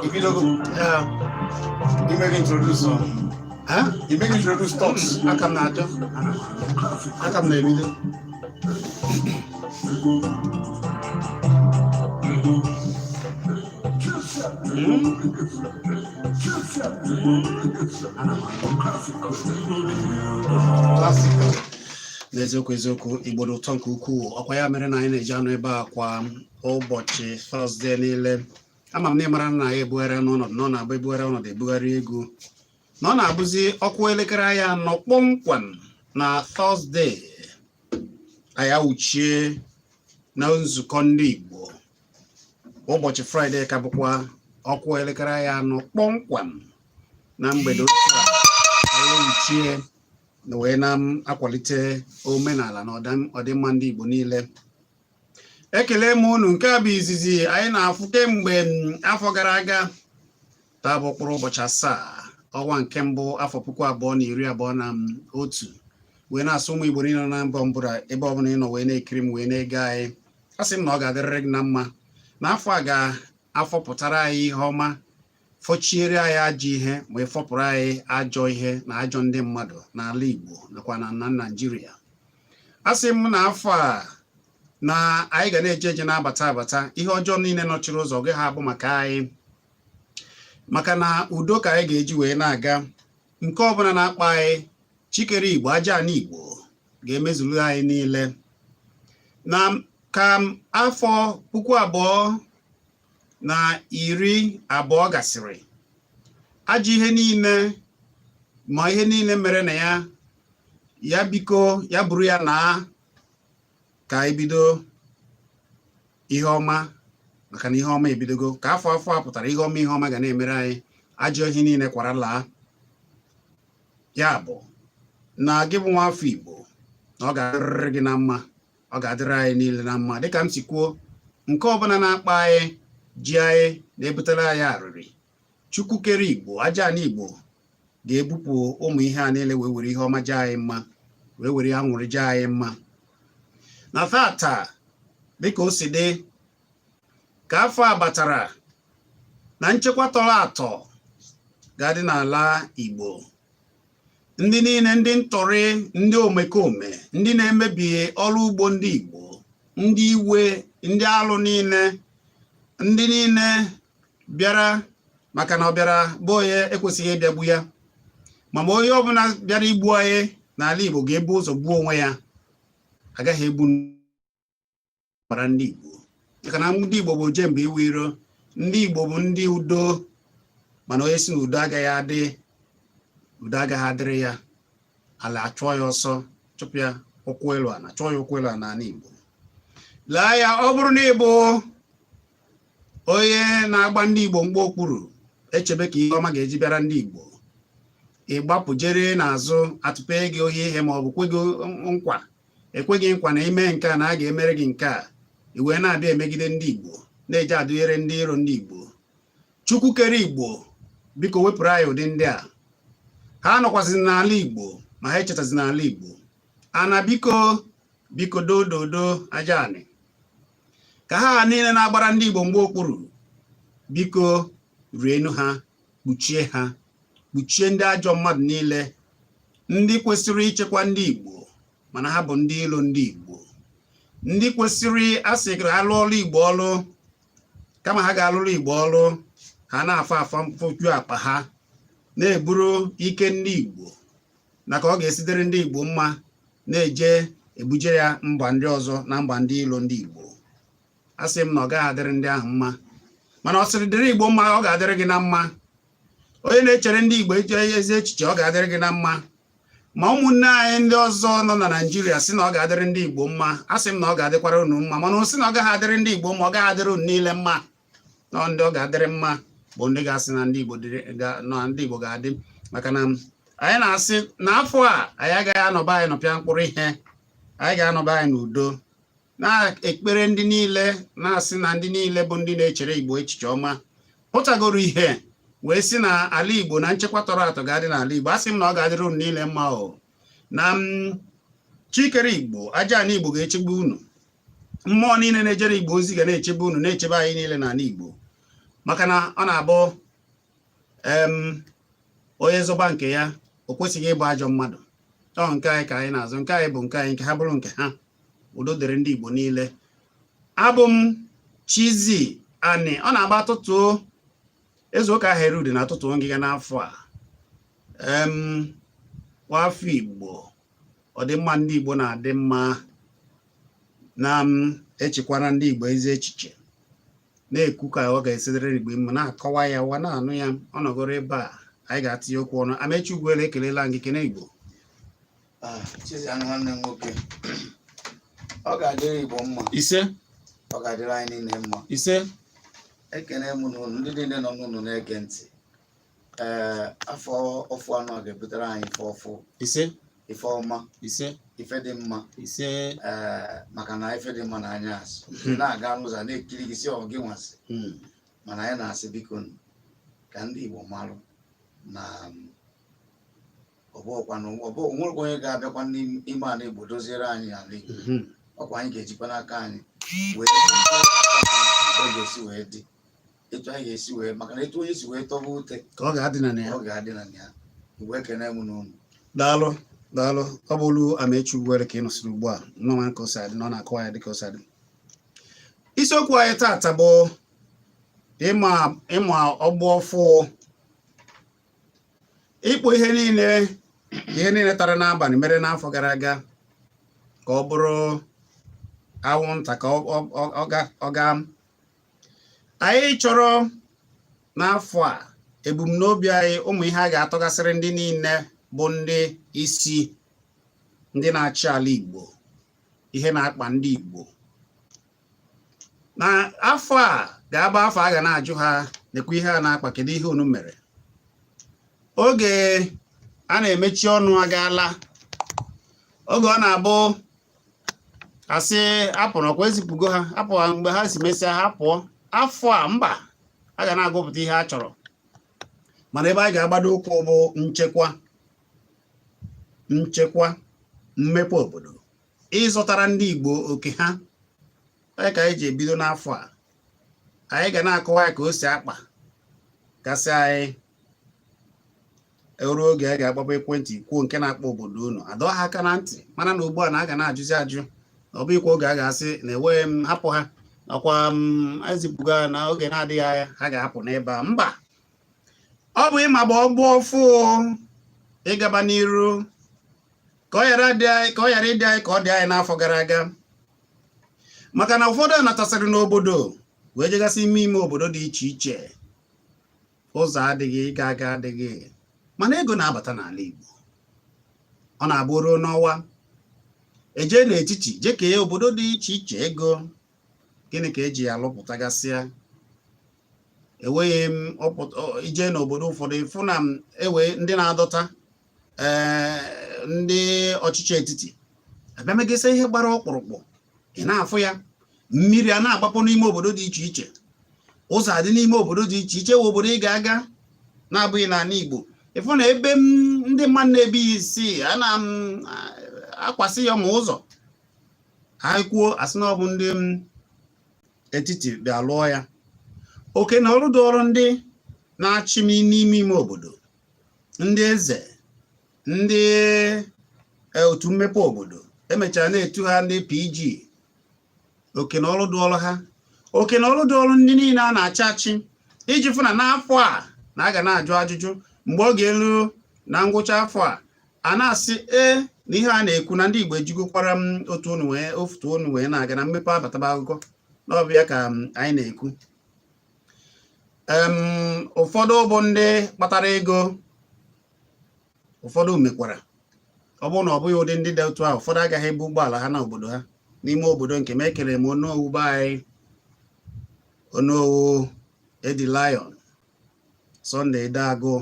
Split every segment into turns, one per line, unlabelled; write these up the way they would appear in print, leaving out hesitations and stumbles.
Ibidogo.
Yeah.
You make introduce
Huh?
You make introduce talks.
Aka m na-achọ. Aka m na-ebido. Classical. N'eziokwu eziokwu, Igbo dị ụtọ nke ukwuu. Ọkwa ya mere na anyị na-eji anọ ebe a kwa ụbọchị Thursday niile. Ama m na ịmara na ya ebugharị n'ọnọdụ na ọ na-abụ ebugharị ọnọdụ ebugharị egwu na ọ na-abụzi ọ kụọ elekere anya 4 kpọmkwem na Thursday, anyị awụchie na nzukọ ndị Igbo. Ụbọchị Friday ka bụkwa ọ kụọ elekere anya 4 kpọmkwem na mgbede otu a, anyị awụchie wee na-akwalite omenala na ọdịmma ndị Igbo niile. Ekele m unu. Nke a bụ izizi anyị na-afụ kemgbe afọ gara aga. Taa bụ mkpụrụ ụbọchị 7 ọnwa nke mbụ afọ 2021, wee na-asị ụmụ Igbo niile na mba ọbụla, ebe ọbụla ị nọ wee na-ekiri m wee na-ege anyị, asị m na ọ ga-adịrịrị gị na mma, na afọ a ga-afọpụtara anyị ihe ọma, fọchiere anyị ajọ ihe, wee fọpụrụ anyị ajọ ihe na ajọ ndị mmadụ n'ala Igbo nakwa na Naịjirịa. Asị m na afọ a na anyị ga na-eje eje na-abata abata, ihe ọjọọ niile nọchiri ụzọ gị ha abụ maka anyị, maka na udo ka anyị ga-eji wee na-aga. Nke ọbụla na-akpa anyị, Chi kere Igbo, aja ana Igbo ga-emezuru anyị niile. Na ka afọ 2020 gasịrị, ajọ ihe niile ma ihe niile mere na ya, ya biko ya buru ya na ka anyị bido ihe ọma, maka na ihe ọma ebidogo. Ka afọ a pụtara ihe ọma, ihe ọma ga na-emere anyị, ajọ ihe niile kwara laa. Ya bụ na gị bụ nwa afọ Igbo, na ọ ga-adịrịrị gị na mma, ọ ga-adịrị anyị niile na mma. Dịka m si kwuo, nke ọbụla na-akpa anyị, ji anyị, na-ebutere anyị arịrị, Chukwu kere Igbo, aja ana Igbo ga-ebupụ ụmụ ihe a niile wee were ihe ọma jaa anyị mma, wee were aṅụrị jaa anyị mma. Na tata, dịka o si dị, ka afọ a batara, na nchekwa tọrọ atọ ga-adị n'ala Igbo. Ndị niile, ndị ntọrị, ndị omekome, ndị na-emebi ọrụ ugbo ndị Igbo, ndị iwe, ndị alụ niile, ndị niile bịara maka na ọ bịara bụ onye ekwesịghị ịbịagbu ya, ma onye ọbụla bịara igbu anyị n'ala Igbo ga-ebu ụzọ gbuo onwe ya. Agaghị egbu bara ndị Igbo, maka na ndị Igbo bụ ojemba iwe iro, ndị Igbo bụ ndị udo. Mana onye si na udo agaghị adị, udo agaghị adịrị ya. Ala achụọ ya ọsọ, chụpụ ya ụkwụ elu ana, chụọ ya ụkwụ elu ana n'ala Igbo. Lee ya, ọ bụrụ na ị bụ onye na-agba ndị Igbo mgba okpuru, echebe ka ihe ọma ga-eji bịara ndị Igbo, ị gbapụ jere n'azụ, atụpe gị ohi ihe ma ọ bụ kwe gị nkwa, ekweghị nkwa na ime nke a na a ga-emere gị nke a, i wee na-abịa emegide ndị Igbo, na-eji adụnyere ndị iro ndị Igbo. Chukwu kere Igbo, biko wepụrụ anyị ụdị ndị a. Ha nọkwazị n'ala Igbo, ma ha echetazi n'ala Igbo. Ana biko, biko, dododo aja anị ka ha niile na-agbara ndị Igbo mgba okpuru, biko rienu ha, kpuchie ha, kpuchie ndị ajọ mmadụ niile, ndị kwesịrị ichekwa ndị Igbo mana ha bụ ndị ilo ndị Igbo, ndị kwesịrị asị ka ha lụọ ọrụ Igbo ọrụ, kama ha ga-alụrụ Igbo ọrụ, ha na-afọ afọ mfoju akpa ha, na-eburu ike ndị Igbo na ka ọ ga-esi dịrị ndị Igbo mma, na-eje ebuje ya mba ndị ọzọ na mba ndị ilo ndị Igbo. Asị m na ọ gaghị adịrị ndị ahụ mma, mana ọ sịrị dịrị Igbo mma, ọ ga-adịrị gị na mma. Onye na-echere ndị Igbo ezi echiche, ọ ga-adịrị gị na mma. Ma ụmụnne anyị ndị ọzọ nọ na Naịjirịa sị na ọ ga-adịrị ndị Igbo mma, asị m na ọ ga-adịkwara unu mma. Mana ọ sị na ọ gaghị adịrị ndị Igbo mma, ọ gaghị adịrị unu niile mma. Na ndị ọ ga-adịrị mma bụ ndị ga-asị na ndị Igbo na ndị Igbo ga-adị, maka na anyị na-asị na afọ a anyị agaghị anọba anyị nọpịa mkpụrụ ihe, anyị ga-anọba anyị n'udo, na-ekpere ndị niile na-asị na ndị niile bụ ndị na-echere Igbo echiche ọma pụtagoro ihe wee sị na ala Igbo na nchekwa tọrọ atọ ga-adị n'ala Igbo. Asị m na ọ ga-adịrị unu niile mma. O na Chi kere Igbo, aja ana Igbo ga-echegbu unu. Mmụọ niile na-ejere Igbo ozi ga na-echebe unu, na-echebe anyị niile n'ala Igbo, maka na ọ na-abụ onye zọba nke ya, o kwesịghị ịbụ ajọ mmadụ. Ọ nke anyị ka anyị na-azụ, nke anyị bụ nke anyị, nke ha bụrụ nke ha. Udo dịrị ndị Igbo niile. Abụ m Chizzy Ani. Ọ na-agba atụtụ eze ụka Herod na atụtụ ngịga n'afọ a. Nwafọ Igbo, ọdịmma ndị Igbo na-adị mma na m echekwara ndị Igbo ezi echiche, na-ekwu ka ọ ga-esidịrị Igbo mma, na-akọwa ya, ụwa na-anụ ya. Ọ nọgoro ebe a, anyị ga-atinye okwu ọnụ. Amechi Ugwuele, ekelela gị, kene Igbo.
Ah, Chizzy Ani, nwanne m nwoke, ọ ga-adịrị Igbo mma.
Ise.
Ọ ga-adịrị anyị niile mma.
Ise.
Ekene m na unu, ndị niile nọ n'ụlọ na-ege ntị. Ee, afọ ọfụ anọ a ga-ebutere anyị ife ọfụ.
Ise.
Ife ọma.
Ise.
Ife dị mma.
Ise.
Ee, maka na ife dị mma na anya asụ ị na-aga n'ụzọ a na-ekiri gị si ọ gị nwasị. Mana anyị na-asị, biko nụ, ka ndị Igbo marụ na ọ bụghịkwanụ ọ bụ onwerekwa onye ga-abịakwa n'ime ala Igbo doziere anyị ala Igbo. Ọkwa anyị ga-ejikwa n'aka anyị wee ọ ga-esi wee dị etu anyị ga-esi wee, maka na etu onye si wee tọba ute
ka ọ ga-adị na ya.
Ọ ga-adị na ya. Igbo, ekene m n'unu.
Daalụ, daalụ. Ọ bụ olu Amechi Ugwuele ka ị nọsịrị ugbu a nnọọ, ka o si adị na ọ na-akọwa ya dịka o si adị. Isiokwu anyị taata bụ ịma ọgbọ ọfụ, ịkpụ ihe niile tara n'abalị mere n'afọ gara aga ka ọ bụrụ anwụnta ka ọ gaa. Anyị chọrọ n'afọ a, ebumnobi anyị, ụmụ ihe a ga-atọgasịrị ndị niile bụ ndị isi, ndị na-achị ala Igbo, ihe na-akpa ndị Igbo na afọ a ga-abụ afọ a ga na-ajụ ha, nekwa ihe a na-akpa, kedu ihe unu mere? Oge a na-emechi ọnụ agaala. Oge ọ na-abụ asị apụrụ ọkwa ezipụgo ha apụ, mgbe ha si mesịa ha pụọ. Afọ a, mba, a ga na-agụpụta ihe a chọrọ, mana ebe anyị ga-agbado ụkwụ bụ nchekwa, nchekwa, mmepe obodo, ịzụtara ndị Igbo oke ha. Onye ka anyị ji ebido n'afọ a, anyị ga na-akọwa ya ka o si akpa gasị anyị. Eruo oge a ga-akpọpụ ekwentị, kwuo nke na-akpọ obodo unu, adọ ha aka na ntị, mana na ugbu a na a ga na-ajụzi ajụ na ọ bụghịkwa oge a ga-asị na enweghị m hapụ ha ọkwa m ezipụga na oge na-adịghị anya ha ga-apụ n'ebe a. Mba, ọ bụ ịma gba ọgbọ ọfụ, ịgaba n'iru ka ọ ghara ịdị anyị ka ọ dị anyị n'afọ gara aga, maka na ụfọdụ anatasịrị n'obodo wee jegasị ime ime obodo dị iche iche, ụzọ adịghị, ịga aga adịghị, mana ego na-abata n'ala Igbo. Ọ na-abụ ruo n'ọnwa, eje n'etiti jee kee obodo dị iche iche ego. Gịnị ka eji ya alụpụtagasịa? Enweghị m ije n'obodo ụfọdụ ịfụ na m ewe ndị na-adọta, ee, ndị ọchịchị etiti abịa megasị ihe gbara ọkpụrụkpụ. Ị na-afụ ya, mmiri a na-agbapụ n'ime obodo dị iche iche, ụzọ adị n'ime obodo dị iche iche. Wụ obodo ị ga-aga na-abụghị n'ala Igbo, ịfụ na ebe ndị mmadụ na-ebighị isi a na-akwasị ya ma ụzọ ha kwuo, asị na ọ bụ ndị etiti bịa lụọ ya. Oke na ọrụ dị ọrụ ndị na-achị n'ime ime obodo, ndị eze, ndị otu mmepe obodo, emechara na-etu ha ndị PG. Oke na ọrụ dị ọrụ ha, oke na ọrụ dị ọrụ ndị niile a na-achị achị, iji fụ na n'afọ a na a ga na-ajụ ajụjụ mgbe ọ ga-elu na ngwụcha afọ a, a na-asị ee na ihe a na-ekwu na ndị Igbo ejigokwara m otu unu wee ofutu unu wee na-aga na mmepe abataba akụkọ n'ọbịa ka anyị na-ekwu. Ụfọdụ bụ ndị kpatara ego, ụfọdụ mekwara ọ bụrụ na ọ bụghị ụdị ndị dị otu ahụ, ụfọdụ agaghị ebu ụgbọala ha na obodo ha n'ime obodo nke m. Ekele m Onowu be anyị, Onowu Edi Lion Sunday Edeagụ,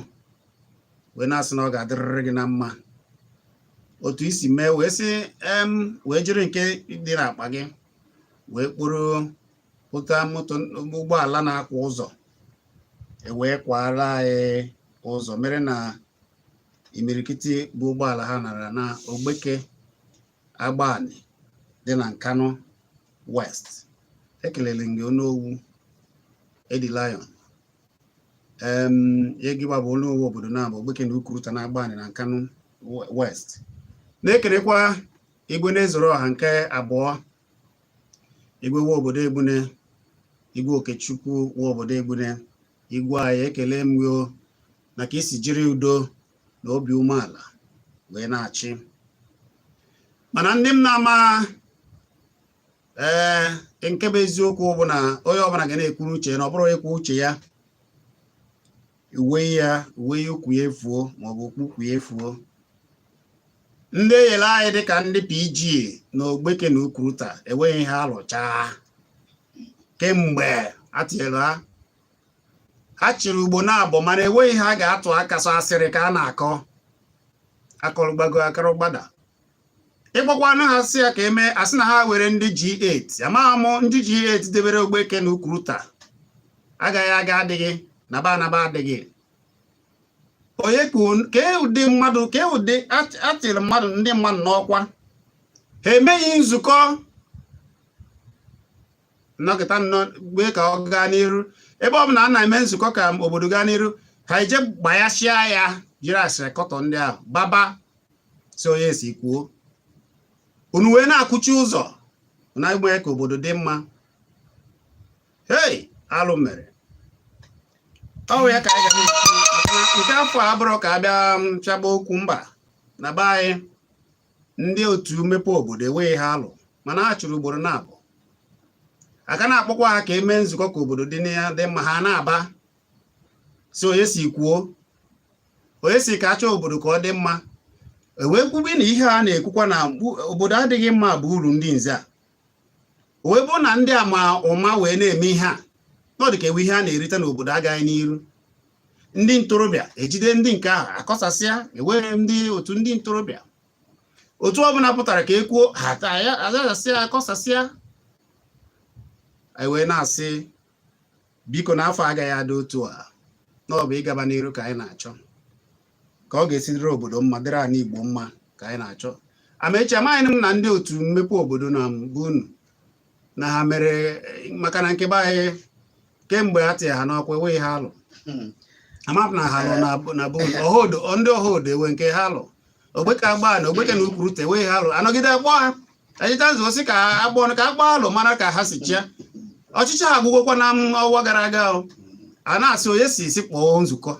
wee na-asị na ọ ga-adịrịrị gị na mma otu isi mee wee sị em wee jiri nke dị n'akpa gị wee kpụrụ pụta moto, ụgbọala na-akwa ụzọ, ewee kwara anyị ụzọ, mere na imirikiti bụ ụgbọala ha nara na Ogbeke Agbani dị na Nkanụ. West. Ekelele m gị, Onowu Eddie Lion. Gịwa bụ Onowu obodo na-abụ Ogbeke na Ukuruta na Agbani na Nkanu West. Na-ekelekwa Igwe na-ezoro ọha nke abụọ, Igwe nwa obodo Egbune, Igwe Okechukwu nwa obodo Egbune. Igwe anyị, ekele m gị na ka isi jiri udo na obi umeala wee na-achị. Mana ndị m na-ama, ee, nke bụ eziokwu bụ na onye ọbụla ga na-ekwuru uche na ọ bụrụ ekwu uche ya, uwe ya, uwe ya, ukwu ya efuo maọbụ okpu ukwu ya efuo. Ndị enyere anyị dịka ndị PG na Ogbeke na Ukuruta enweghị ihe alụchaa kemgbe atinyere ha. Ha chịrị ugbo na-abụ, mana enweghị ihe a ga-atụ aka, so asịrị ka a na-akọ, akọrọgbago akọrọgbada. Ịgbakwanụ ha sị ya ka eme, asị na ha were ndị G8. Amaghị m ndị G8 debere Ogbeke na Ukuruta agaghị aga, adịghị naba anaba, adịghị onye kee ụdị mmadụ, kee ụdị atịrị mmadụ, ndị mmadụ n'ọkwa. Ha emeghị nzukọ nnọkịta nnọọ gbee ka ọ gaa n'iru. Ebe ọ bụla a na-eme nzukọ ka obodo gaa n'iru, ha eje gbanyasịa ya, jiri asịrị kọtọ ndị ahụ baba si onye si kwuo. Unu wee na-akụchi ụzọ na-egbe ka obodo dị mma. Hei, alụ mere ọ bụ ya ka anyị ga na-ekwu, maka na nke afọ a abụrụ ka a bịa chagba okwu mba na be anyị. Ndị otu mmepe obodo enweghị ha alụ, mana ha chụrụ ugboro na-abụ aka na-akpọkwa ha ka emee nzukọ ka obodo dị dị mma. Ha na-aba si onye si kwuo, onye si ka achọ obodo ka ọ dị mma. Ewee kwube na ihe a na-ekwukwa na obodo adịghị mma bụ uru ndị nze a. O wee bụrụ na ndị a ma ụma wee na-eme ihe a, ọ dị ka ewe ihe a na-erite n'obodo agaghị n'iru. Ndị ntorobịa ejide ndị nke ahụ akọsasịa, ewere ndị otu ndị ntorobịa, otu ọbụla pụtara ka e kwuo, ha azazasịa, akọsasịa. Anyị wee na-asị, biko, na afọ agaghị adị otu a, na ọ bụ ịgaba n'iru ka anyị na-achọ, ka ọ ga-esi dịrị obodo mma, dịrị ala Igbo mma ka anyị na-achọ. Amaechi, amaghị m na ndị otu mmepe obodo na mbụ unu na ha mere, maka na nke be anyị kemgbe a tinye ha n'ọkwa enweghị ha alụ. Ama m na ha lụ na be unu ọhaodo, ndị ọhaodo enwe nke ha lụ. Ogbeke agba na Ogbeke na Ukwurute enweghị ha lụ. Anọgide akpọ ha ejita nzụ osi ka agbọ ka agba alụ, mara ka ha si chịa ọchịchị ha agwụgwọkwa na ọnwa gara aga. O a na-asị onye si si kpọọ nzukọ.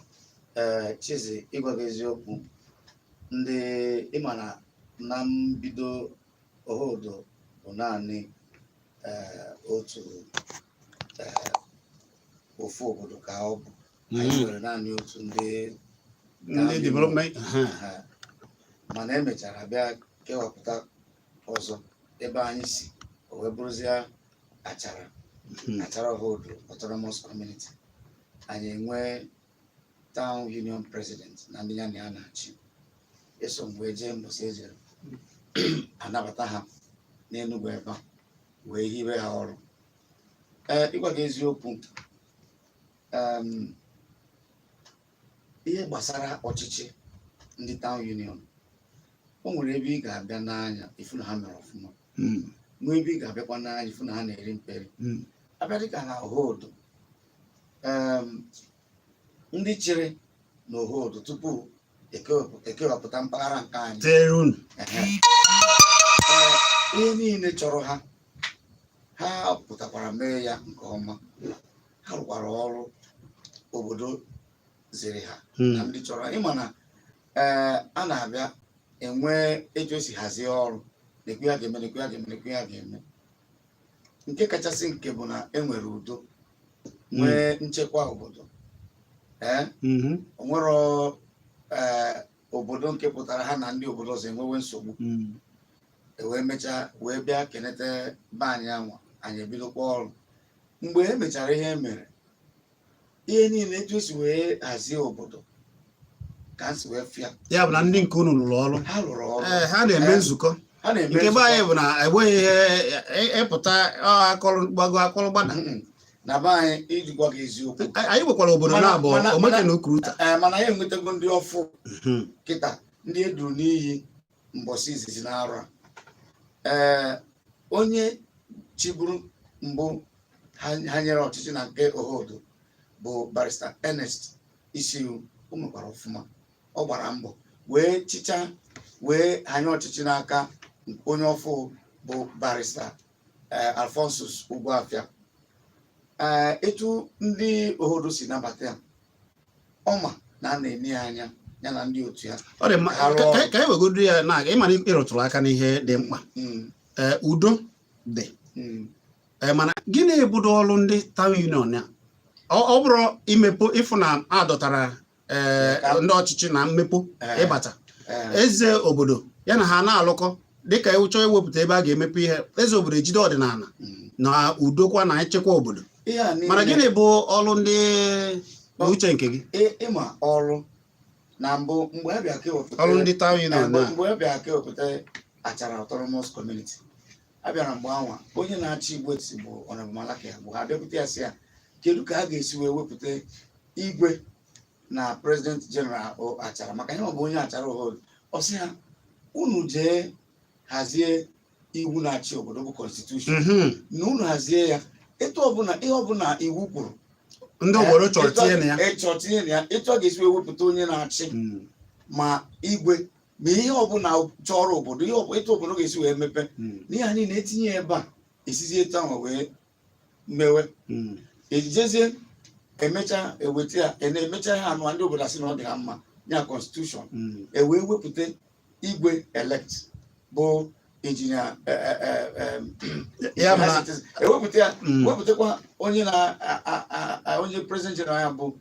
Ee, Chizi, ịgwa gị eziokwu, ndị ịma na na mbido ohodo bụ naanị otu ofu obodo ka ọ bụ. Anyị nwere naanị otu ndị
ndị development.
Ha. Mana emechara bịa kewapụta ọzọ ebe anyị si, o wee bụrụzie Achara, Achara Ohodo Autonomous Community. Anyị enwee town union president na ndị ya na ya na-achị. Eso m wee jee mbọsị ejere anabata ha n'Enugu ebe a wee hiwe ha ọrụ. Ee, ịgwa gị eziokwu, ihe gbasara ọchịchị ndị town union, o nwere ebe ị ga-abịa n'anya ifu na ha mere ọfụma, nwee ebe ị ga-abịakwa n'anya ifu na ha na-eri mperi. Abịa dịka na Ohodo, ndị chịrị na Ohodo tupu ekewapụta mpaghara nke anyị
Tere unu.
Ehe. Ee, ihe niile chọrọ ha, ha pụtakwara mee ya nke ọma. Ha rụkwara ọrụ obodo ziri ha na ndị chọrọ ịma na ee, a na-abịa enwe etu esi hazie ọrụ, nekwe ya ga-eme, nekwe ya ga-eme, nekwe ya ga-eme. Nke kachasị nke bụ na enwere udo, nwee nchekwa obodo. Ee, o nwero ee obodo nke pụtara ha na ndị obodo ọzọ enwewe nsogbu. E wee mechaa wee bịa kenete be anyị anwa, anyị ebidokwa ọrụ. Mgbe e mechara ihe e mere, ihe niile etu esi wee hazie obodo ka m si wee fịa.
Ya bụ na ndị nke unu rụrụ ọrụ.
Ha rụrụ ọrụ.
Ee, ha na-eme nzukọ.
Ha na-eme
Nke be
nzukọ.
anyị bụ na enweghị ihe ịpụta ọ akọrọ gbago akọrọ gbada.
Na be anyị, iji gwa gị eziokwu,
Anyị nwekwara obodo na-abụ Omeke na Ukuruta.
Ee, mana anyị enwetago ndị ọfụ kịta, ndị eduru n'iyi mbọsị izizi na-arụ a. Ee, onye Chiburu mbụ ha nyere ọchịchị na nke Ohodo bụ Barrister Ernest Isiwu. O mekwara ọfụma, ọ gbara mbọ wee chịcha wee hanye ọchịchị n'aka onye ọfụ bụ Barrister Alphonsus Ugwuafia. Ee, etu ndị Ohodo si nabata ya, ọ ma na a na-ene ya anya, ya na ndị otu ya.
Ọ dị mma.
Ha rụọ
ka
ọrụ.
Ka anyị wegodo ya na ịma na ịrụtụrụ aka n'ihe dị mkpa. Ee, udo dị. Ee, mana gịnị bụdo ọrụ ndị town union ya? Ọ bụrụ imepe, ịfụ na a dọtara ee ndị ọchịchị na mmepe ịbata eze obodo ya na ha na-alụkọ, dịka ịchọ iwepụta ebe a ga-emepe ihe, eze obodo ejide ọdịnala na udokwa na nchekwa obodo.
Ihe a niile.
Mana gịnị bụ ọrụ ndị n'uche nke gị?
Ịma ọrụ na mbụ mgbe a bịa kewepụta
ọrụ ndị town union
mgbe
a.
Mgbe a bịa kewepụta Achara Autonomous Community, a bịara mgbe anwa, onye na-achị Igbo Etiti bụ Honorable Malaki Agbo. Ha bịakwute ya sị ya kedu ka a ga-esi wee wepụta igwe na President General Achara, maka ya ọ bụ onye Achara Ohodo. Ọ sị ha, unu jee hazie iwu na-achị obodo bụ constitution, na unu hazie ya etu ọbụla, ihe ọbụla iwu kwuru,
ndị obodo chọrọ tinye na ya.
Chọrọ tinye na ya, etu a ga-esi wee wepụta onye na-achị, ma igwe, ma ihe ọbụla chọrọ obodo, ihe ọbụla, etu obodo ga-esi wee mepe, na ihe a niile etinye ya ebe a, esizi etu ahụ wee mewe. Ejijezie emecha eweta ya, e na-emecha ihe anụ, ndị obodo asị na ọ dị ha mma, ya constitution, e wee wepụta igwe elect bụ Injinia
ya bụ na
ewepụta ya, wepụtakwa onye na onye President General ya bụ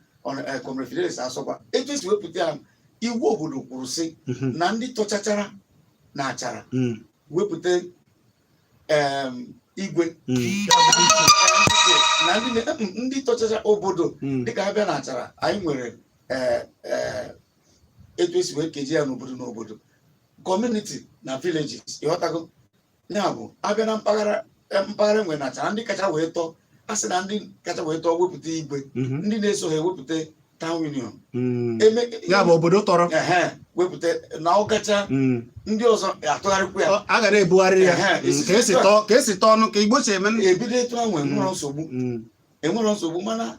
Comrade Fidelis Asọgwa. Etu esi wepụta ya, iwu obodo kwuru sị na ndị tọchachara na Achara wepụta igwe na ndị tọchacha obodo, dịka abịa na Achara anyị nwere etu esi wee keji ya n'obodo n'obodo, community na villages, ịghọtago? Ya bụ abịa na mpaghara, mpaghara enwere na Achara, ndị kacha wee tọọ, a sị na ndị kacha wee tọọ wepụta igwe, ndị na-eso ha ewepụta town union. Eme
Ya bụ obodo tọrọ.
Ehe, wepụta na ọ gacha, ndị ọzọ atụgharịkwa ya.
A ga na-ebugharị ya.
Ehe,
Ka esi tọọ ọnụ ka Igbo si eme.
Ebido etu ahụ, enwero nsogbu. Enwero nsogbu, mana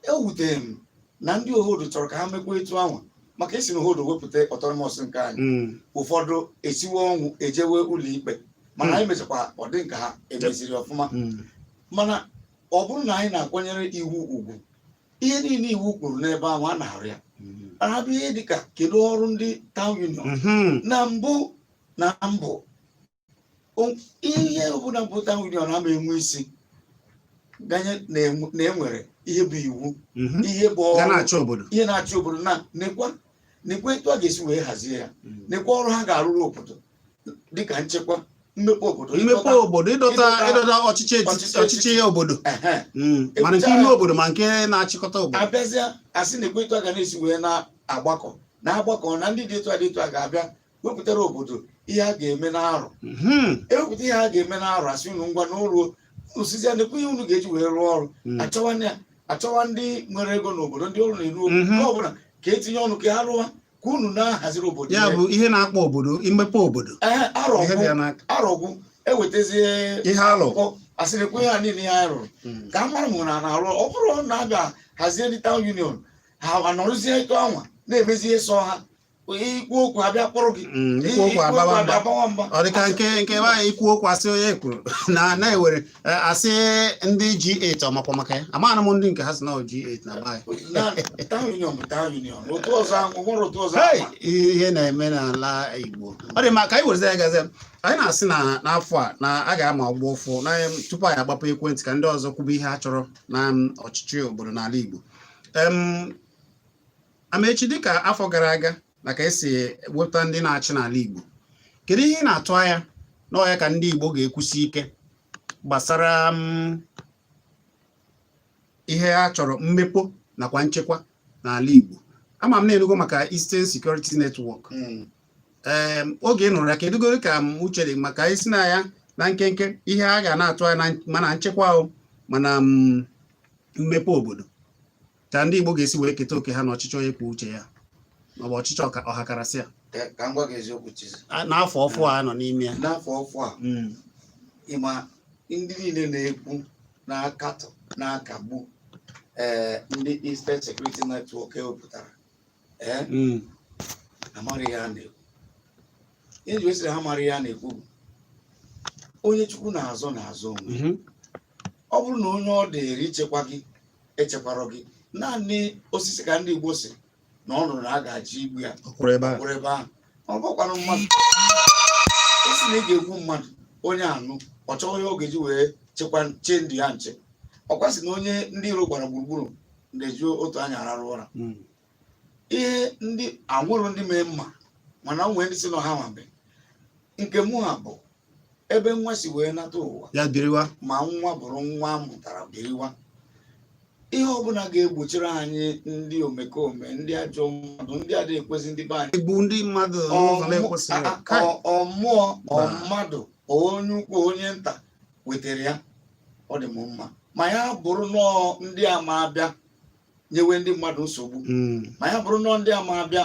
ewutere m na ndị Ohodo chọrọ ka ha mekwa etu ahụ, maka esi na Ohodo wepụta autonomous nke anyị, ụfọdụ esiwe ọnwụ ejewe ụlọ ikpe, mana anyị mechakwa ọ dị nke ha emeziri ọfụma. Mana ọ bụrụ na anyị na-akwanyere iwu ugwu, ihe niile iwu kwuru n'ebe ahụ a na-arụ ya, mana bụ ihe dịka kedu ọrụ ndị town union? Na mbụ na mbụ, ihe ọbụla bụ town union ama enwe isi ganye na enwere ihe bụ iwu, ihe bụ
ga
ọrụ
na-achị obodo.
Ihe na-achị obodo, na nekwa nekwa etu a ga-esi wee hazie ya, nekwa ọrụ ha ga-arụrụ obodo, dịka nchekwa, mmepe obodo,
mmepe obodo, ịdọta ịdọta ọchịchị etiti,
ọchịchị.
Ọchịchị obodo.
Ehe.
Mana nke ime obodo, ma nke na-achịkọta obodo.
Abịazịa asị na-ekwe etu a ga na-esi wee na-agbakọ na-agbakọ, na ndị dị etu a dị etu a ga-abịa wepụtara obodo ihe a ga-eme n'arọ. Ewepụta ihe a ga-eme n'arọ, asị unu ngwa n'ụlọ unu sizia nekwe ihe unu ga-eji wee rụọ ọrụ. Achọwa ndị achọwa ndị nwere ego n'obodo, ndị ọrụ na-eru okwu, nke ọbụla ka etinye ọnụ ka ha rụwa, ka unu na-ahaziri obodo
Ya
ihe.
bụ ihe na-akpọ obodo, imepe obodo.
Ee, arọ
ihe
gwụ
dị ya n'aka.
Arọgwụ ewetazie
ihe alụ
akwụkwọ, asịrịkwa ihe a niile ihe anyị rụrụ, ka a mara ma na na-arụ. Ọ bụrụ na abịa hazie ndị town union, ha anọrụzie etu anwa na-emezi ihe sọ ha, ikwu okwu abịa kpọrọ gị.
Ikwu okwu abawa mba.
Abawa mba.
Ọ dịka nke ebe anyị ikwu okwu, asị onye kwuru na na-ewere asị ndị G8 ọmakwa maka ya, amaghị m ndị nke ha si na ọ G8 na be anyị.
Na town union bụ town union, otu ọzọ ahụ nwere otu ọzọ
Hey,
ama.
Ihe na-eme n'ala Igbo ọ dị mma. Ka anyị werezi ya gazie, anyị na-asị na n'afọ a na a ga-ama ọgbọ ụfụ na tupu anyị agbapụ ekwentị ka ndị ọzọ kwube ihe ha chọrọ na ọchịchị obodo n'ala Igbo. Amechi, dịka afọ gara aga na ka esi wepụta ndị na-achị n'ala Igbo, kedu ihe ị na-atụ anya n'ọya ka ndị Igbo ga-ekwusi ike gbasara ihe a chọrọ, mmepe nakwa nchekwa n'ala Igbo? Ama m na-enugo maka Eastern Security Network. Ee, oge ị nụrụ ya, kedu ka m uche dị maka isi na ya na nkenke ihe a ga na-atụ anya mana nchekwa ahụ, mana mmepe obodo, ka ndị Igbo ga-esi wee keta oke ha n'ọchịchị onye kwuo uche ya maọbụ ọchịchị ọhakarasị a?
Ka m gwa gị eziokwu, Chizi.
N'afọ ọfụ a nọ n'ime ya.
N'afọ ọfụ a, ịma Ndị niile na-ekwu, na-akatọ, na-akagbu ndị Eastern Security Network ewepụtara, amara ihe a na-ekwu. Ihe ji wesịrị ha mara ihe a na-ekwu bụ onye Chukwu na-azọ na-azọ onwe. Ọ bụrụ na onye ọ dịrị ichekwa gị echekwara gị, naanị osisi ka ndị Igbo si na ọ nụrụ na a ga-achọ igbu ya,
Ọ kwụrụ ebe ahụ.
Kwụrụ ebe ahụ. Ọ bụkwanụ mmadụ isi na ị ga-egbu mmadụ, onye anụ ọ chọghị onye ọ ga-eji wee chekwa chee ndụ ya nche. Ọkwa sị na onye ndị iro gbara gburugburu na-eji otu anya ararụ ụra. Ihe ndị anwụrụ ndị mee mma, mana o nwee ndị si nọ ha nwabe nke mụ ha bụ ebe nwa si wee nata ụwa.
Ya biriwa.
Ma nwa bụrụ nwa a mụtara biriwa. Ihe ọbụla ga-egbochiri anyị ndị omekome, ndị ajọ mmadụ, ndị adịghị ekwezi ndị be anyị
Igbu ndị mmadụ n'ụzọ na-ekwesịghị. Kai.
Ọ mmụọ ọ mmadụ, onye ukwu, onye nta wetara ya, ọ dị m mma. Ma ya bụrụ nọọ ndị a ma abịa nyewe ndị mmadụ nsogbu, ma ya bụrụ nọọ ndị a ma abịa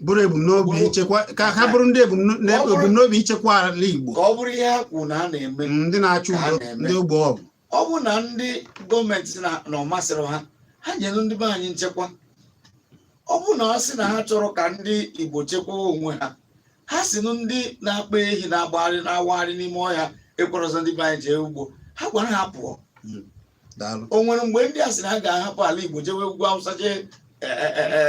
bụrụ ebumnobi ichekwa ka ha bụrụ ndị ebumnobi ichekwa ala Igbo,
ka ọ bụrụ ihe ha kwuru na ha na-eme,
ndị na-achọ
ka ha
udo,
na-eme.
Ndị ogbe ọgụ.
Ọ bụ na ndị gọọmenti si na ọ masịrị ha, ha nyere ndị be anyị nchekwa. Ọ bụ na ọ sị na ha chọrọ ka ndị Igbo chekwaa onwe ha, ha si nụ ndị na-akpa ehi na-agbagharị na-awagharị n'ime ọhịa ekwerọzọ ndị be anyị jee ugbo, ha gwara ha pụọ.
Daalụ.
O nwere mgbe ndị a sị na ha ga-ahapụ ala Igbo jewe ugwu Awụsa, jee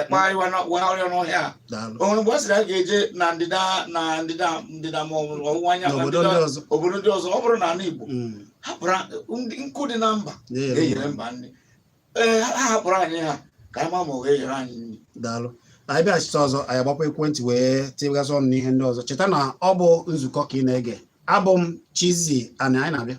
kpagharịwa n'ọhịa ha?
Daalụ.
O nwere mgbe a sị na ha ga-eje na ndịda na ndịda ma ọ bụ ọwụwa anyanwụ,
n'obodo
ndịda
ndị ọzọ.
Obodo ndị ọzọ. Ọ bụrụ na ala Igbo hapụrụ ndị nkụ dị na mba
na-eyere
ga-eyere mba nri. Ee, ha hapụrụ anyị ha ka anyị ma ma ọ ga-eyere anyị nri.
Daalụ. Anyị bịachite ọzọ, anyị agbakwa ekwentị wee tigasị ọnụ n'ihe ndị ọzọ. Cheta na ọ bụ nzukọ ka ị na-ege. Abụ m Chizzy Ani. Anyị na-abịa.